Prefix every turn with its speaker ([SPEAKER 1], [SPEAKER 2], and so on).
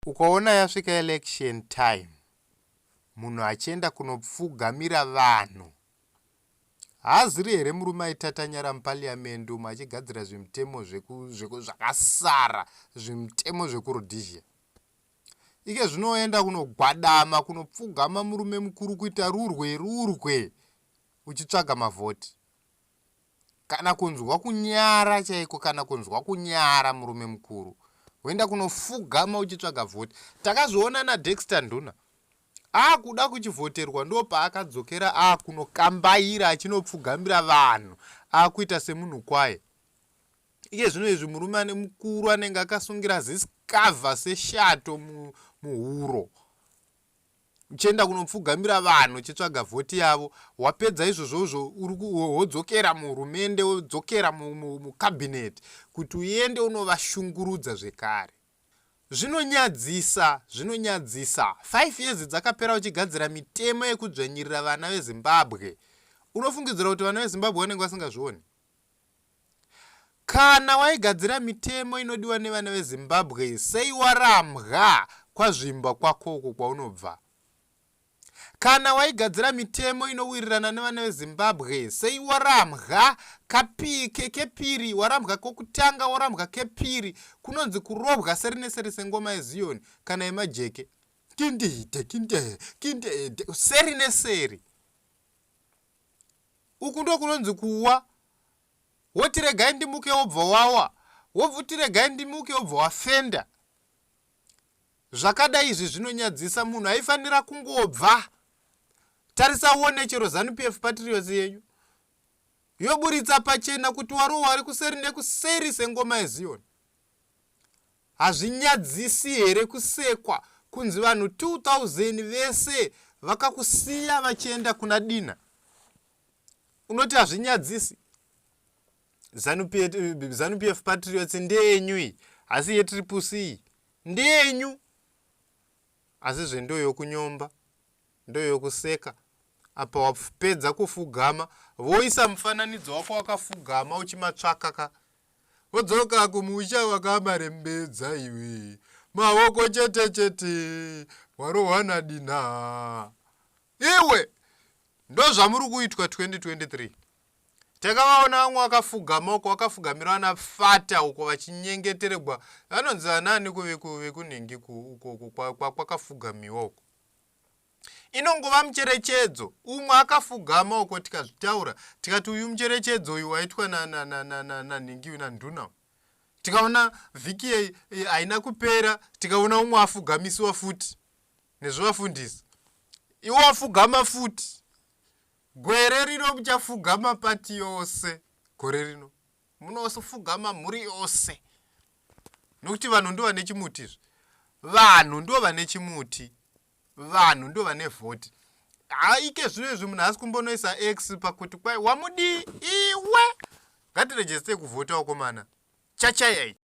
[SPEAKER 1] Ukaona yasvika election time munhu achienda kunopfugamira vanhu haaziri here murume aitatanyara muparliament umu achigadzira zvimutemo zvakasara zvimutemo zvekuRhodesia ike zvinoenda kunogwadama kunopfugama murume mukuru kuita rurwe rurwe uchitsvaga mavhoti kana kunzwa kunyara chaiko kana kunzwa kunyara murume mukuru woenda kunofugama uchitsvaga vhoti takazviona naDexter Nduna akuda kuchivhoterwa ndo paakadzokera akunokambaira achinopfugamira vanhu akuita semunhu kwaye iye zvino izvi murume ane mukuru anenge akasungira ziskavha seshato muhuro uchienda kunopfugamira vanhu uchitsvaga vhoti yavo wapedza izvozvozvo wodzokera muhurumende wodzokera mucabinet kuti uende unovashungurudza zvekare zvinonyadzisa zvinonyadzisa 5 years dzakapera uchigadzira mitemo yekudzvanyirira vana veZimbabwe unofungidzira kuti vana veZimbabwe vanenge vasingazvioni kana waigadzira mitemo inodiwa nevana veZimbabwe sei warambwa kwazvimba kwako uko kwaunobva kana waigadzira mitemo inowirirana nevana veZimbabwe sei warambwa kepiri warambwa kokutanga warambwa kepiri kunonzi kurobwa seri neseri sengoma yeZiyoni kana yemajeke kindite kinde kinde seri neseri uku ndo kunonzi kuwa woti regai ndimuke wobva wawa wobvuti regai ndimuke wobva wafenda zvakadai izvi zvinonyadzisa munhu aifanira kungobva tarisa uone chero ZANU PF Patriots yenyu yoburitsa pachena kuti warohwa ari kuseri nekuseri sengoma yeZiyoni hazvinyadzisi here kusekwa kunzi vanhu 2000 vese vakakusiya vachienda kuna Dina unoti hazvinyadzisi ZANU PF Patriots ndeyenyu iyi asi yeTriple C ndeyenyu asi zvendo yokunyomba ndoyokuseka apa wapedza kufugama voisa mufananidzo wako wakafugama uchimatsvaka ka wodzoka kumusha wakamarembedza iwe maoko chete chete warohwa naDina iwe ndozvamuri kuitwa 2023 takavaona vamwe vakafugama uko vakafugamira vana fata uko vachinyengeteregwa vanonzi vanaani vekunhingi uko kwakafugamiwa uko inongova mucherechedzo umwe akafugama uko tikazvitaura tikati uyu mucherechedzo uyu waitwa nanhingi uyu nanduna tikaona vhiki haina kupera tikaona umwe afugamisiwa futi nezvovafundisi iwo wafugama futi gore rino muchafugama pati yose gore rino munosofugama mhuri yose nokuti vanhu ndo vane chimuti izvi vanhu ndo vane chimuti vanhu ndo vane vhoti haike zvino izvi munhu haasi kumbonoisa x pakuti kwai wamudii iwe ngatirejeste kuvhota wakomana chachaya ichi.